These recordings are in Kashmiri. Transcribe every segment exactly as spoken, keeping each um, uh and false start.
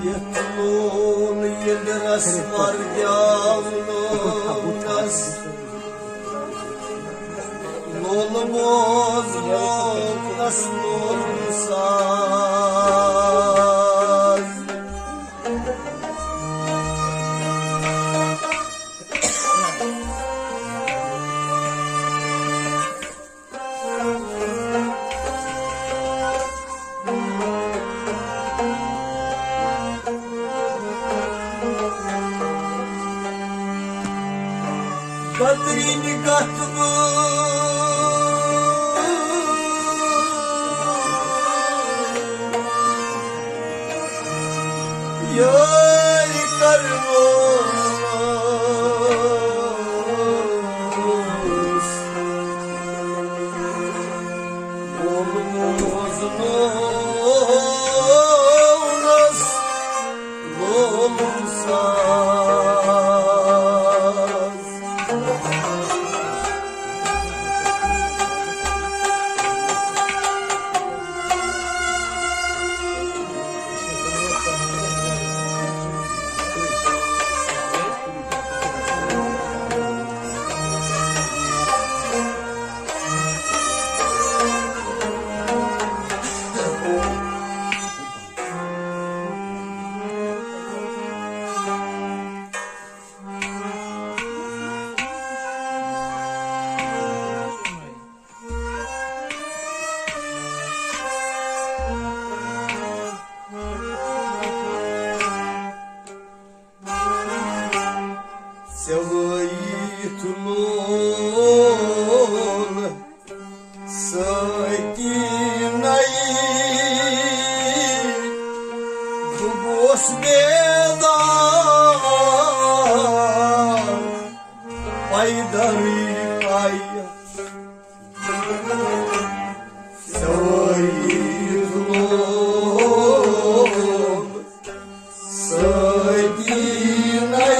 یتھ لول ییٚلہِ رس مرگیاونس، لول موز لولس لول ساز۔ بدرین گتھ یٲرۍ کرنوس۔ ژےٚ وٲیِتھ لول سٲتی نَے، بہٕ گوس بیدار پیدلٕے پَے۔ ژےٚ وٲیِتھ لول سٲتی نَے،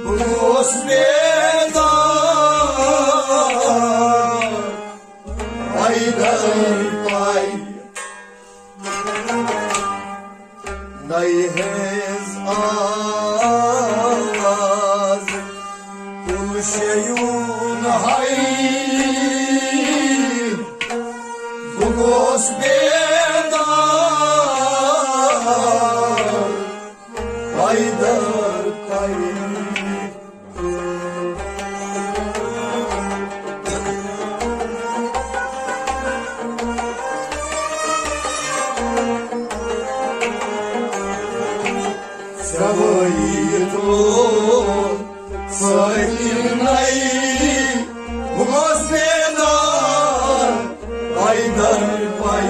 بہٕ گوس بیدار پیدل پَے۔ نَے ہٕنٛز آواز کُل شیوٗن ہَے، بہٕ گوس بیدار پیدل پَے۔ ژےٚ وٲیِتھ لول سٲتی نَے، بہٕ گوس بیدار پیدل پَے۔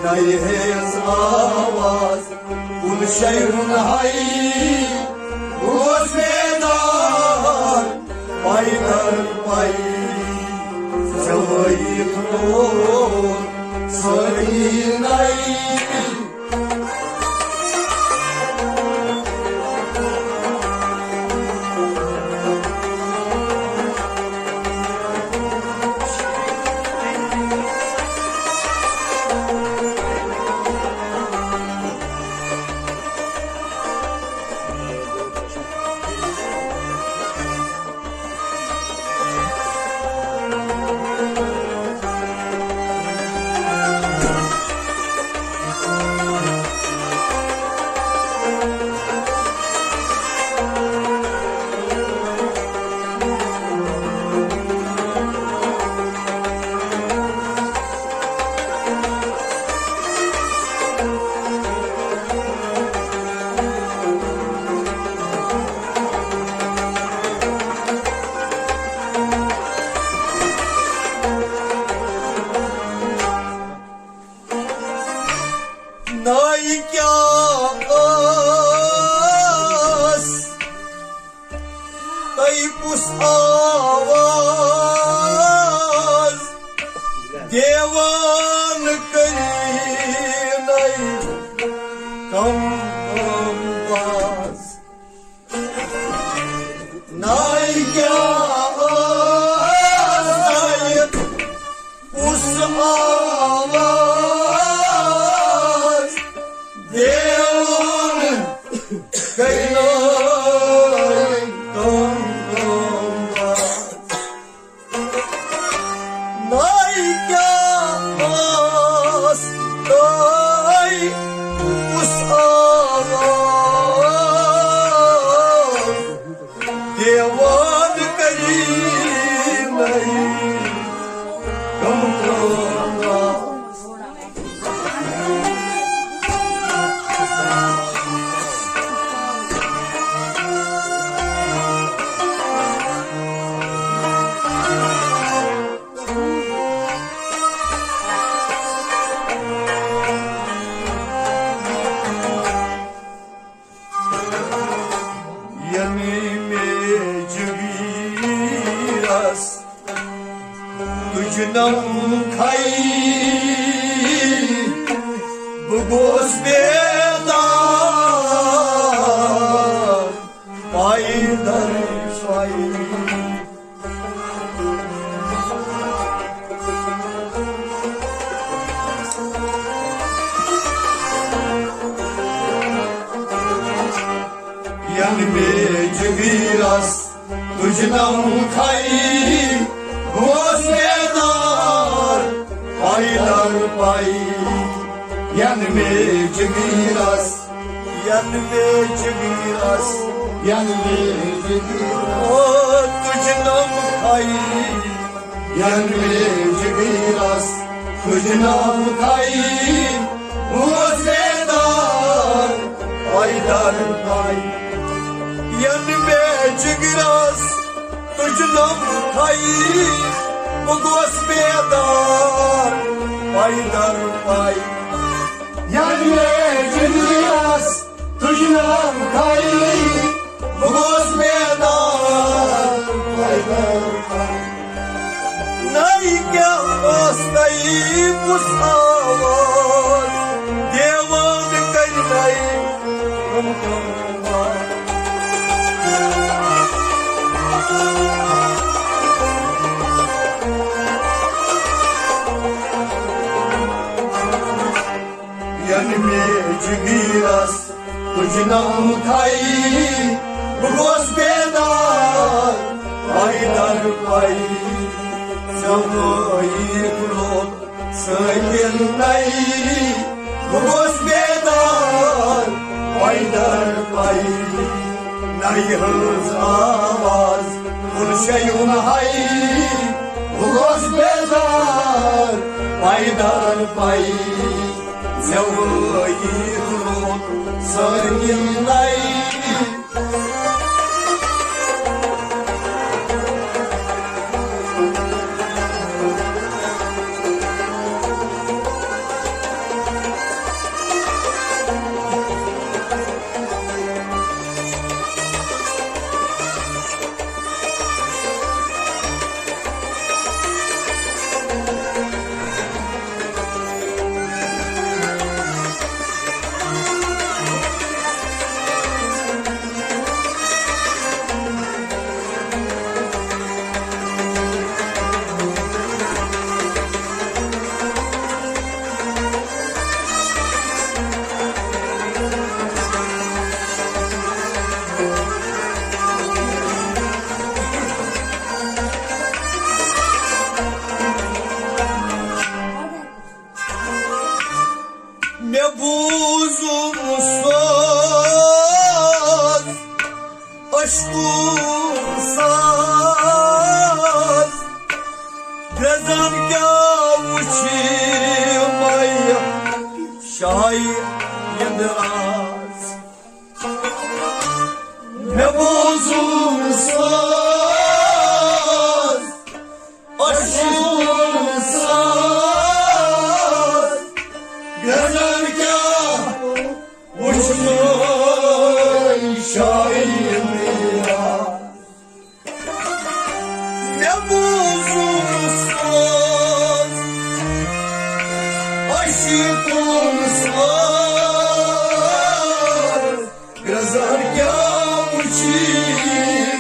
نَے ہٕنٛز آواز کُل شیوٗن ہَے، بہٕ گوس بیدار پیدل پَے۔ ژےٚ وٲیِتھ لول سٲتی نَے۔ ناے کیٛاہ ٲس تۄہہِ کُس آواز دیوان کٔرِنَے کم کم باز؟ ناے کیٛاہ ٲس تۄہہِ کُس آواز گوس بیدار، پایدل پای۔ ین مے جگیرس تُج نم کھائی، گوس بیدار، پایدل پای۔ ین مے جگیرس، ین مے جگیرس، ین مے جگیرس۔ او تُج نم کھائی، ین مے جگیرس، تُج نم کھائی، گوس بیدار، پایدل پای۔ ین مے جگیرس تُج نم کھائی، بہٕ گوس بیدار، پایدل پای۔ ین مے جگیرس تُج نم کھائی، بہٕ گوس بیدار، پایدل پای۔ نَے کیٛاہ ٲس تۄہہِ کُس آواز، دیوان کَرِ نَے کم کم آواز۔ ین مے جگیرس تُج نم کھائی، بہٕ گوس بیدار، پایدل پای۔ ژےٚ وٲیِتھ روٚد سٲکِن نَے، بہٕ گوس بیدار، پایدل پای۔ نَے ہٕنٛز آواز، کُل شیُن ہائی، بہٕ گوس بیدار، پایدل پای۔ ژےٚ وٲیِتھ روٚد سٲکِن نَے۔ مےٚ بوٗزُم سوز عشقُک ساز، درٛزن کیٛاہ وُچھِ مےٚ شاعر یِنٛدراز۔ مےٚ بوٗزُم سوز عشقُک ساز، درٛزن کیٛاہ وُچھِ مےٚ شاعر یِنٛدراز۔ مےٚ بوٗزُم سوز عشقُک ساز، درٛزن کیٛاہ وُچھِ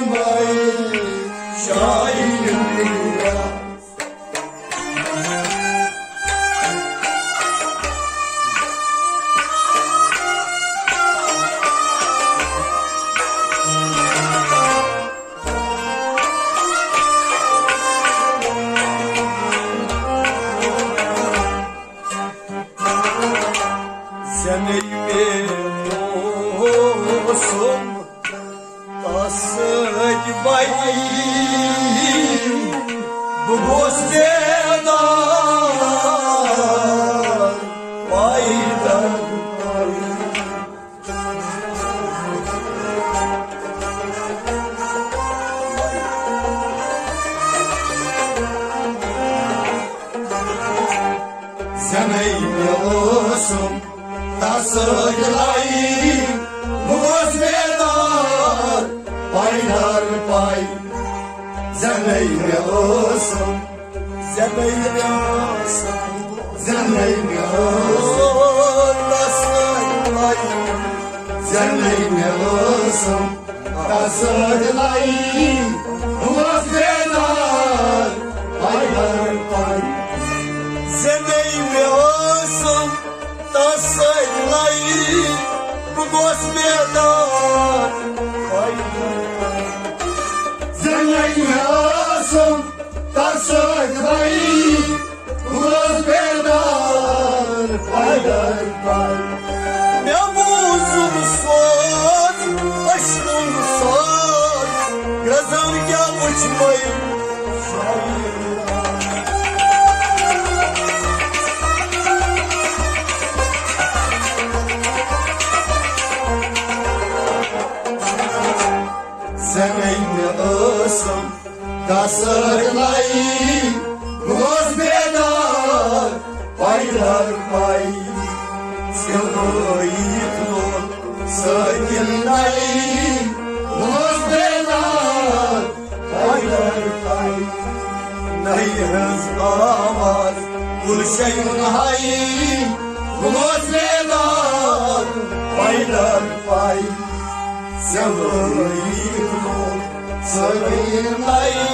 مےٚ شاعر یِنٛدراز۔ زنَے مےٚ اوسُم تس سۭتۍ بَنہِ، بہٕ گوس بیدار، پایدل۔ زنَے مےٚ اوسُم تس سۭتۍ لایہِ، بہٕ گوس بیدار، پایدل پای۔ زنَے مےٚ اوسُم، زنَے مےٚ اوسُم، زنَے مےٚ اوسُم۔ زندگی مےٚ ٲسٕم تَس سۭتۍ لَیہِ، بہٕ گوس بیدار، پَے در پَے۔ زندگی مےٚ ٲسٕم تَس سۭتۍ لَیہِ، بہٕ گوس بیدار، پَے در پَے۔ زندگی مےٚ ٲسٕم تَس سۭتۍ لَیہِ، بہٕ گوس بیدار، پَے در پَے۔ مےٚ بوٗزُم سوز، أچھن سوز، گرٛزان کیٛاہ وُچھمَے شاعر۔ زندگی مےٚ ٲسٕم تَس سۭتۍ لَیہِ، بہٕ گوس بیدار، پَے در پَے۔ سِلٲیِتھ لوگ سٲکِن نَیہِ، بہٕ گوس بیدار، پَے در پَے۔ نَیہِ ہٕنٛز آواز گُلشَن ہَیہِ، بہٕ گوس بیدار، پَے در پَے۔ سِلٲیِتھ لوگ سٲکِن نَیہِ۔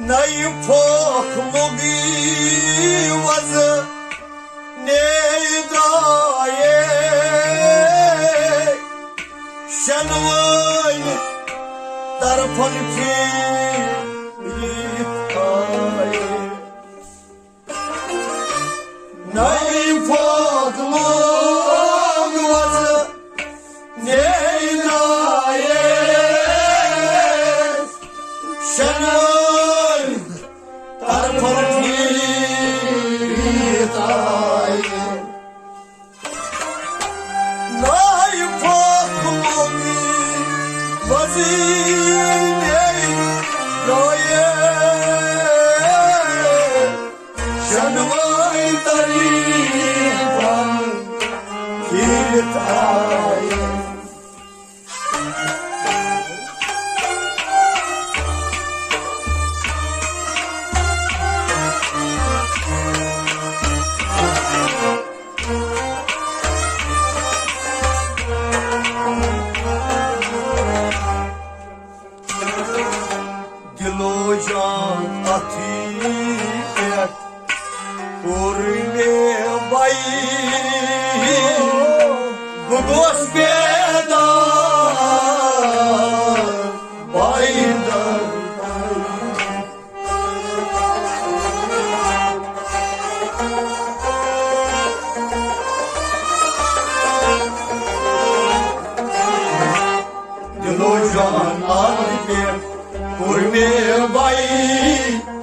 نَیہِ پھۄکھ لوٚگُے وۄزٕ نیہِ درٛایے، شٮ۪نوٲنۍ طرفن پھیٖرِتھ آیے۔ نَیہِ پھۄکھ لوٚگ وۄزٕ نیہِ درٛایے، شٮ۪نوٲنۍ طرفن پھیٖرِتھ آیے۔ نَیہِ پھۄکھ لوٚگُے وۄزٕ نیہِ درٛایے، شٮ۪نوٲنۍ طرفن پھیٖرِتھ آیے۔ دِلو جان اَتھٕے پٮ۪ٹھ کوٚر مےٚ وَے، بہٕ گوس بیدار، پَے در پَے۔ دِلو جان اَتھٕے پٮ۪ٹھ کوٚر مےٚ وَے،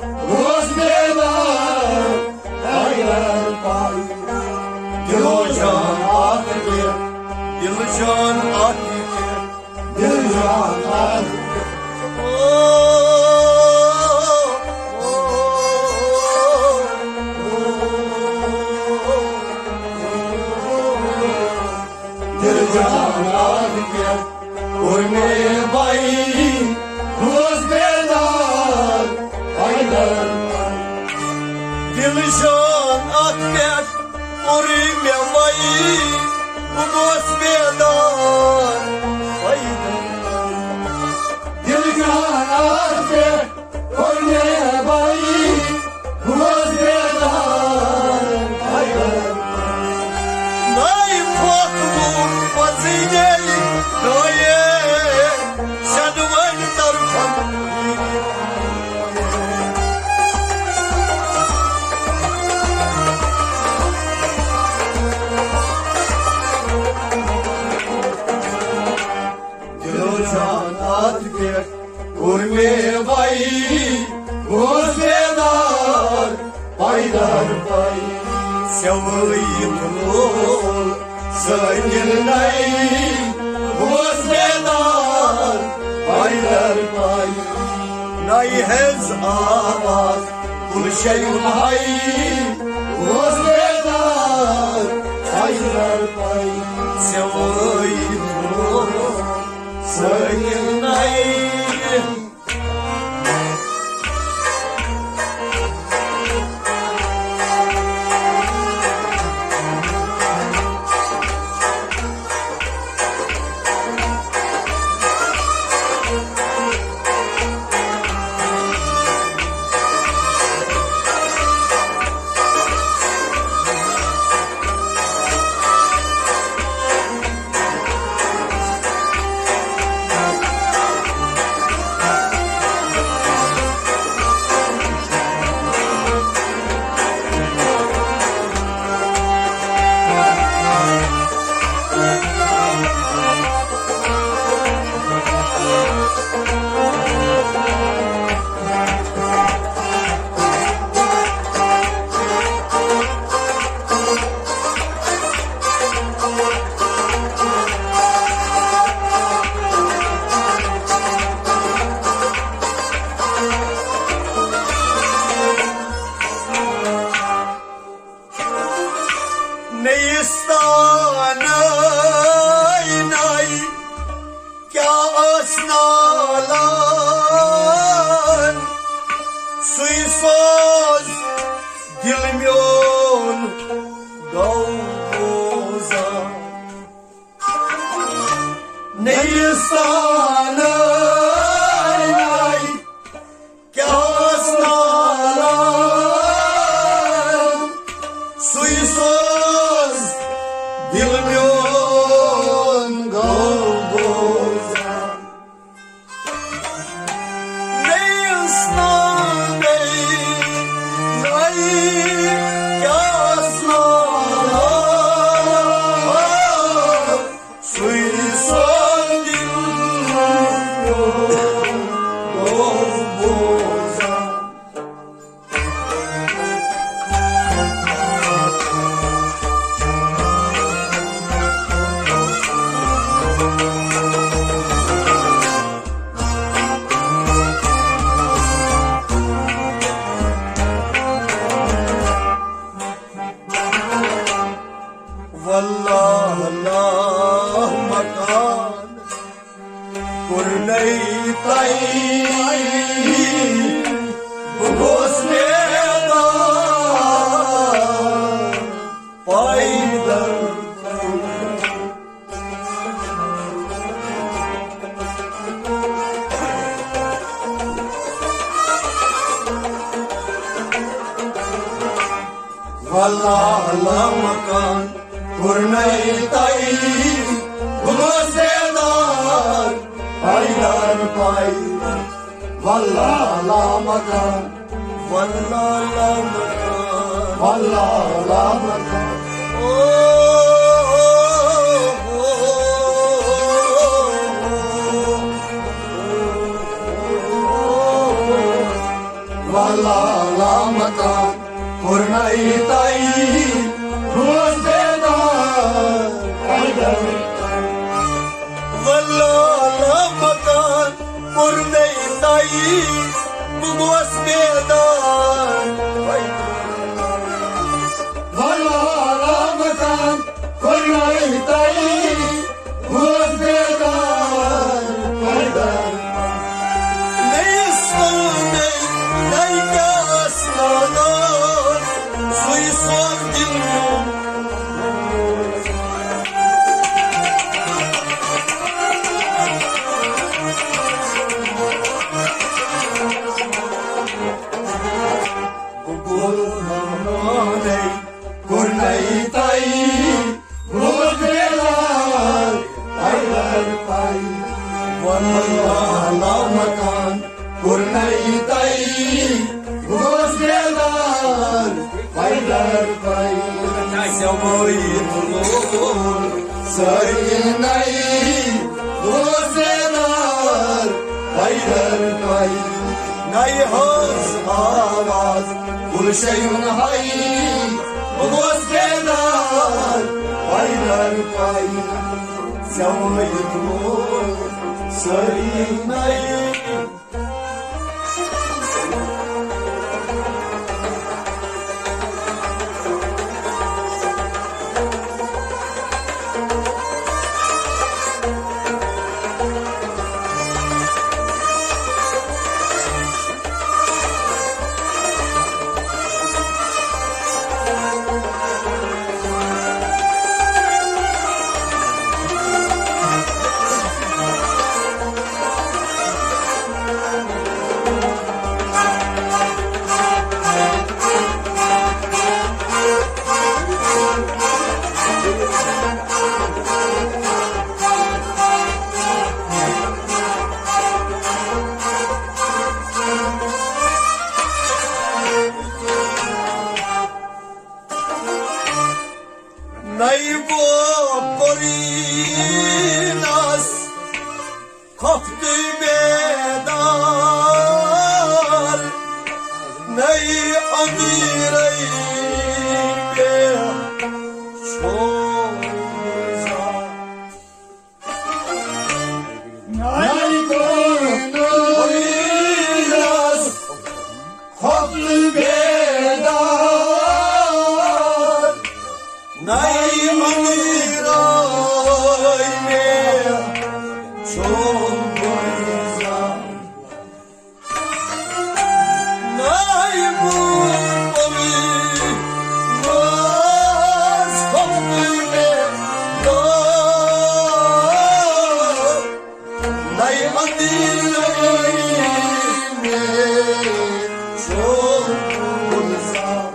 بہٕ گوس بیدار، پَے در پَے۔ دِلو جان اَتھٕے پٮ۪ٹھ، دِلہٕ جان اَتھٕے پٮ۪ٹھ، دِلہٕ جان اَتھٕے پٮ۪ٹھ۔ او، او، او، او۔ دِل جان اَتھٕ پٮ۪ٹھ کوٚر مےٚ وَے، بہٕ گوس بیدار، پَے در۔ دِل جان اَتھٕ پٮ۪ٹھ کوٚر مےٚ وَے، بہٕ گوس بیدار، پَے در۔ دِل جان اَتھٕ پٮ۪ٹھ کوٚر مےٚ وَے، بہٕ گوس بیدار، پَے در۔ نَے پھۄکھ لوٚگ پَزٕے گٔے گٲیے، شٮ۪نوَے طرفَن۔ جان اتھ پٮ۪ٹھ کوٚر مےٚ وَے، گوس بیدار پیدل پَے۔ سیوٚوٕے تھوٚو سٲنِل نَے، گوس بیدار پیدل پَے۔ نَے ہٕنٛز آواز کُل شیٚیُن ہَے، گوس بیدار پیدل پَے۔ سیوٚوٕے تھوٚو سٲنِل نَے۔ نیستانَے نَے کیٛاہ ٲس نالان، سُے سوز دِل میون گوٚو بوزان۔ نیستانَے نَے کیٛاہ ٲس نالان، سُے سوز دِل میون گوٚو بوزان۔ نیستانَے نَے کیٛاہ ٲس نالان، سُے سوز دِل میون گوٚو بوزان۔ واللہ اللہ مکان کوٚرنَے تۄہہِ، بہٕ گوس بیدار پیدل۔ واللہ اللہ مکان کوٚرنَے تۄہہِ، بہٕ گوس بیدار پیدل پَے۔ واللہ اللہ مکان، واللہ اللہ مکان، واللہ اللہ مکان۔ او، او، او، او، او۔ واللہ اللہ مکان کوٚرنَے تۄہہِ، بہٕ گوس بیدار پیدل۔ واللہ اللہ مکان کوٚرنَے تۄہہِ، بہٕ گوس بیدار پیدل۔ واللہ اللہ مکان کوٚرنَے تۄہہِ، بہٕ گوس بیدار پیدل۔ نَے سونَے، نَے کیٛاہ ٲس نالان، سُے سوز دِل میون۔ بہٕ گوس نالانَے کوٚرنَے تۄہہِ، بہٕ گوس بیدار پیدل پَے۔ واللہ اللہ مکان کوٚرنَے تۄہہِ، بہٕ گوس بیدار پیدل پَے۔ سیوٚوٕے تھوٚو سٲنِل نَے، بہٕ گوس بیدار حیدر پائی، نَیہِ ہٕنٛز آواز، گُلشیُن ہائی، بہٕ گوس بیدار۔ حیدر پائی، ژےٚ وٲیِتھ ووت سٲری نَیہِ۔ نَیہِ بوب کوٚرُے ناس، کھۄفتہٕ بیدار۔ نَیہِ أنٛدیٖرَے مےٚ چھوٚل زار۔ نَیہِ کوٚرُے ناس، کھۄفتہٕ بیدار۔ نَیہِ أنٛدیٖرَے مےٚ چھوٚل گُلزار۔ نَیہِ بوب کوٚرُے ناس، کھۄفتہٕ بیدار۔ نَیہِ أنٛدیٖرَے مےٚ چھوٚل گُلزار۔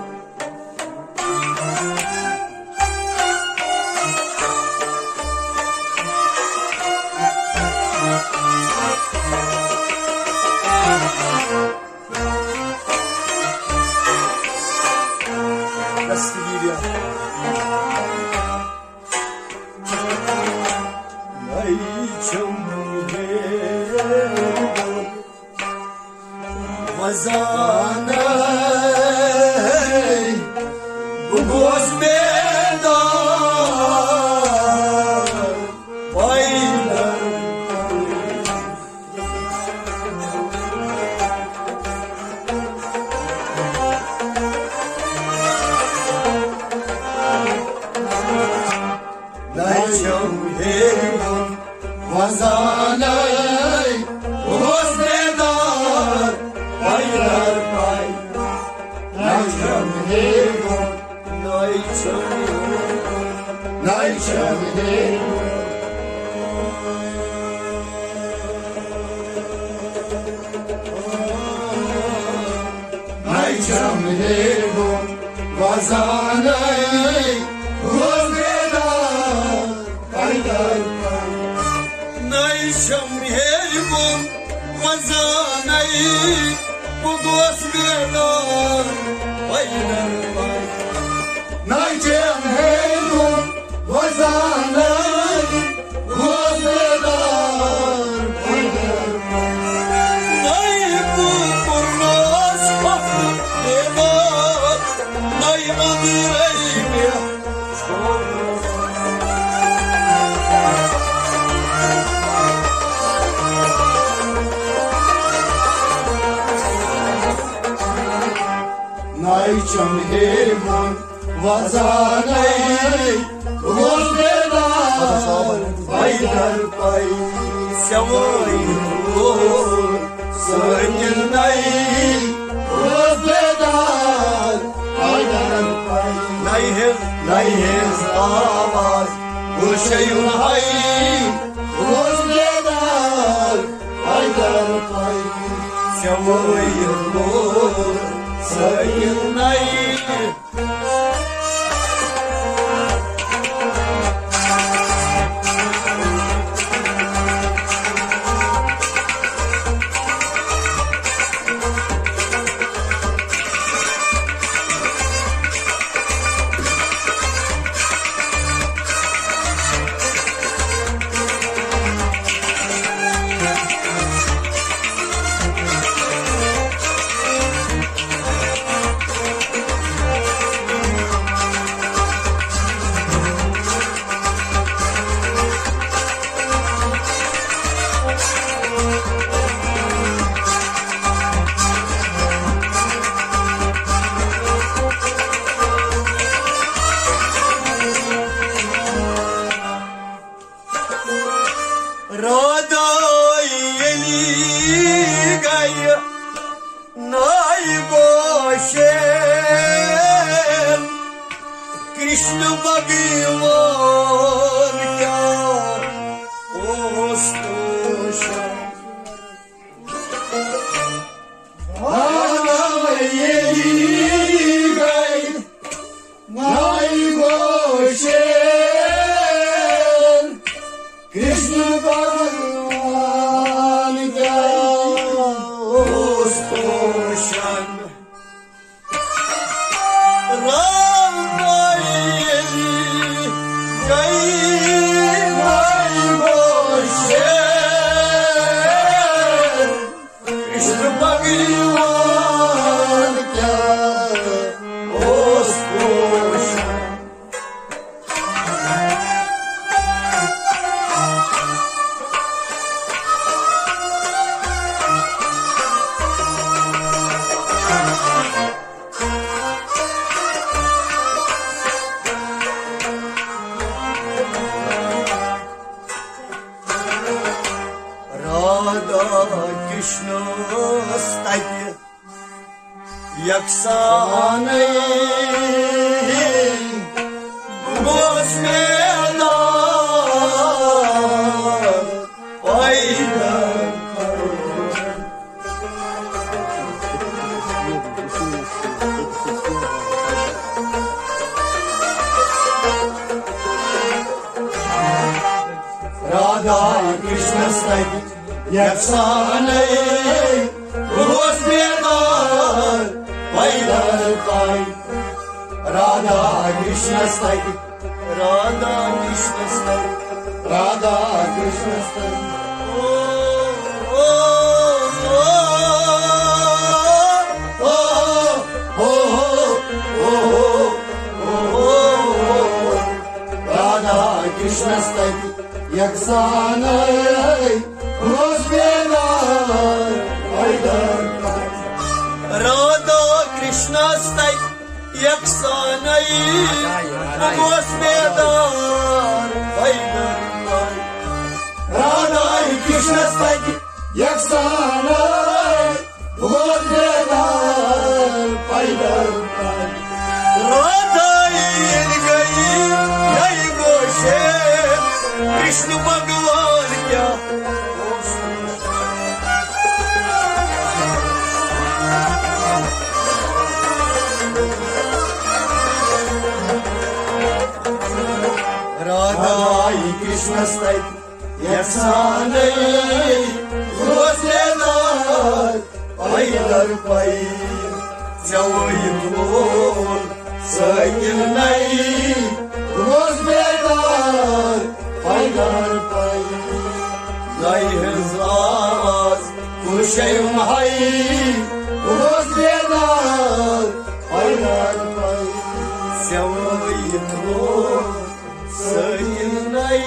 دستگیٖر۔ نَیہِ چھَم وۄزانَے، بہٕ گوس بیدار۔ پایدل۔ نَیہِ چھَم ہیٚرِ بۄن وۄزانَے، بہٕ گوس بیدار۔ پایدل پایدل۔ نَیہِ چھَم ہیٚرِ بۄن، نَیہِ چھَم ہیٚرِ بۄن، نَیہِ چھَم ہیٚرِ بۄن۔ نَیہِ چھَم ہیٚرِ بۄن وۄزانَے، بہٕ گوس بیدار۔ پایدل پایدل۔ نَیہِ چھَم ہیٚرِ بۄن وۄزانَے، بہٕ گوس بیدار۔ پایدل پایدل۔ نَیہِ چھَم ہیٚرِ بۄن وۄزانَے، بہٕ گوس بیدار۔ پایدل۔ نَیہِ بوب کوٚر ناس، کھۄفتہٕ بیدار۔ نَیہِ أنٛدیٖرَے مےٚ نَیہِ چھَم ہیٚرِ بۄن وۄزانَے، بہٕ گوس بیدار۔ پایدل پایدل۔ سیوٲے روٗد سٲنِس نَیہِ، بہٕ گوس بیدار۔ پایدل پایدل۔ نَیہِ ہٕنٛز، نَیہِ ہٕنٛز آواز، گُلشیُن ہائی، بہٕ گوس بیدار۔ پایدل پایدل۔ سیوٲے روٗد سٲنِس نَیہِ۔ ییٚلہِ گٔیہِ ناے گوشین، کرشن بھگوان کیٛاہ اوس کوشان۔ ہاں، ییٚلہِ گٔیہِ ناے گوشین، کرشن بھگوان کیٛاہ اوس کوشان۔ رام دایلی گئی مائی گوشے، کرشن بھگوان کیٛاہ اوس کوشان۔ رادا کرشنس تتہِ یکسانٕے گوس میدان پٲدٕ۔ رادا کرشنس تتہِ یکسانٕے گوس میدان پٲدٕ۔ رادا کرشنس تتہِ، رادا کرشنس تتہِ، رادا کرشنس تتہِ۔ او، او، او، او، او، او، او، او، او۔ رادا کرشنس تتہِ یکسانٕے گوس میدان پٲدٕ۔ رادا کرشنس تتہِ یکسانٕے گوس میدان پٲدٕ۔ رادا کرشنس تتہِ یکسانٕے گوس میدان پٲدٕ۔ رادا ییٚلہِ گٔیہِ ناے گوشے، کرشن بھگوان کیٛاہ اوس۔ رادا کرشنس تتہِ یکسانٕے گوس میدان پٲدٕ۔ ژےٚ وٲیِتھ وول سٲکِل نَے گوس میدان پٲدٕ۔ نَے ہٕنٛز آواز کُشے مہائی گوس میدان پٲدٕ۔ ژےٚ وٲیِتھ وول سٲکِل نَے۔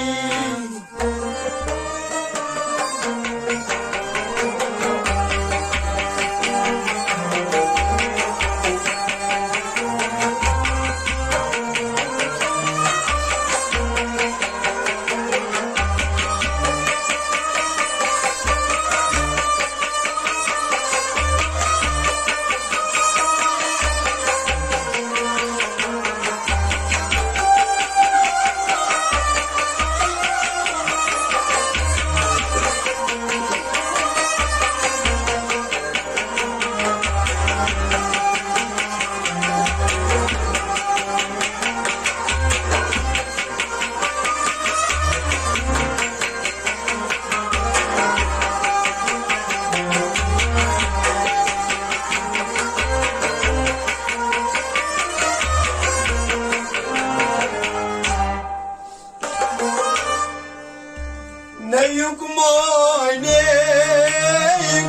نیُک معنی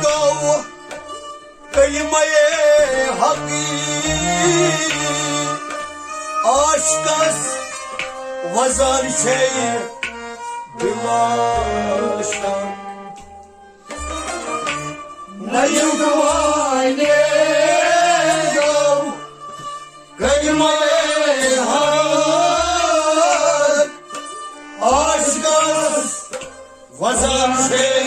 گوٚو کلمہ حق، عاشقس وزان چھے دلاشا۔ نیُک معنی گوٚو کلمہ حق، عاشقس وزان چھے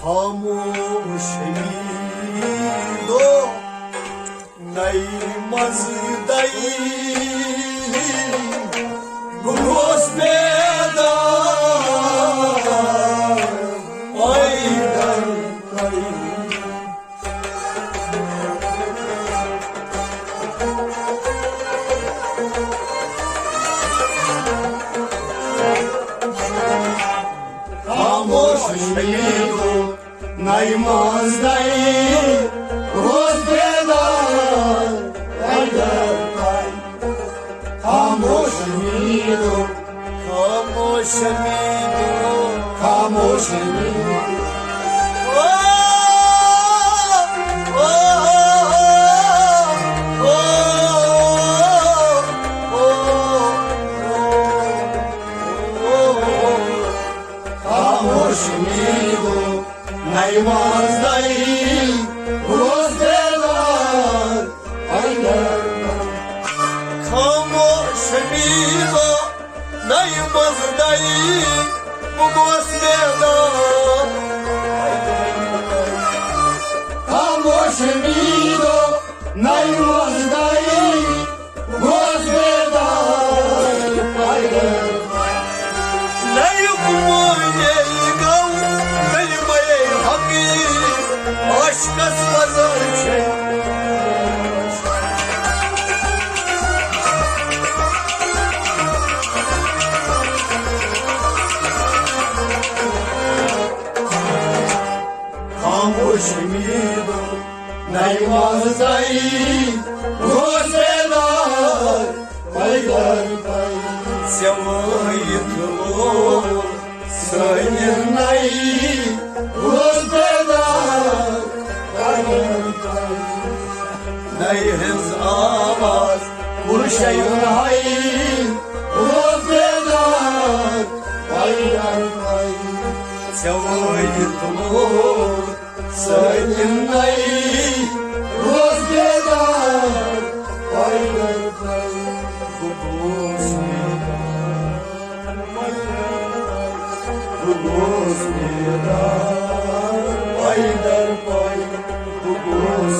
خاموش شہیدو، نَیہِ منٛز دَیہِ بہٕ گوس بیدار، پایدل پایدل۔ خاموش شہیدو، نَیہِ منٛز دَیہِ روز بیدار، اگر تۄہہِ خاموش شہیدو، خاموش شہیدو، خاموش شہیدو۔ او، او، او، او، او، او۔ خاموش شہیدو، نَیہِ منٛز دَیہِ روز بیدار، اگر خاموش شہیدو، نَیہِ منٛز دَیہِ بہٕ گوس بیدار۔ خاموش شہیدو، نَیہِ منٛز دَیہِ بہٕ گوس بیدار، پایدل۔ نَیہِ گُمٲنی گوٚو، نَیہِ مَیے حقیٖق، عاشقس نظر چھے۔ خاموش شہیدو، نَیہِ منٛز دَیہِ روز بیدار، پایدل پایدل۔ سیوٲیِتھ لوگ سٲنِس نَیہِ روز بیدار، پایدل پایدل۔ نَیہِ ہٕنٛز آواز، کُل شیُن ہاے روز بیدار، پایدل پایدل۔ سیوٲیِتھ لوگ سٲنِس نَیہِ روز بیدار، پایدل پایدل۔ بہٕ گوس بیدار، بہٕ گوس بیدار، پایدل پایدل۔ بہٕ گوس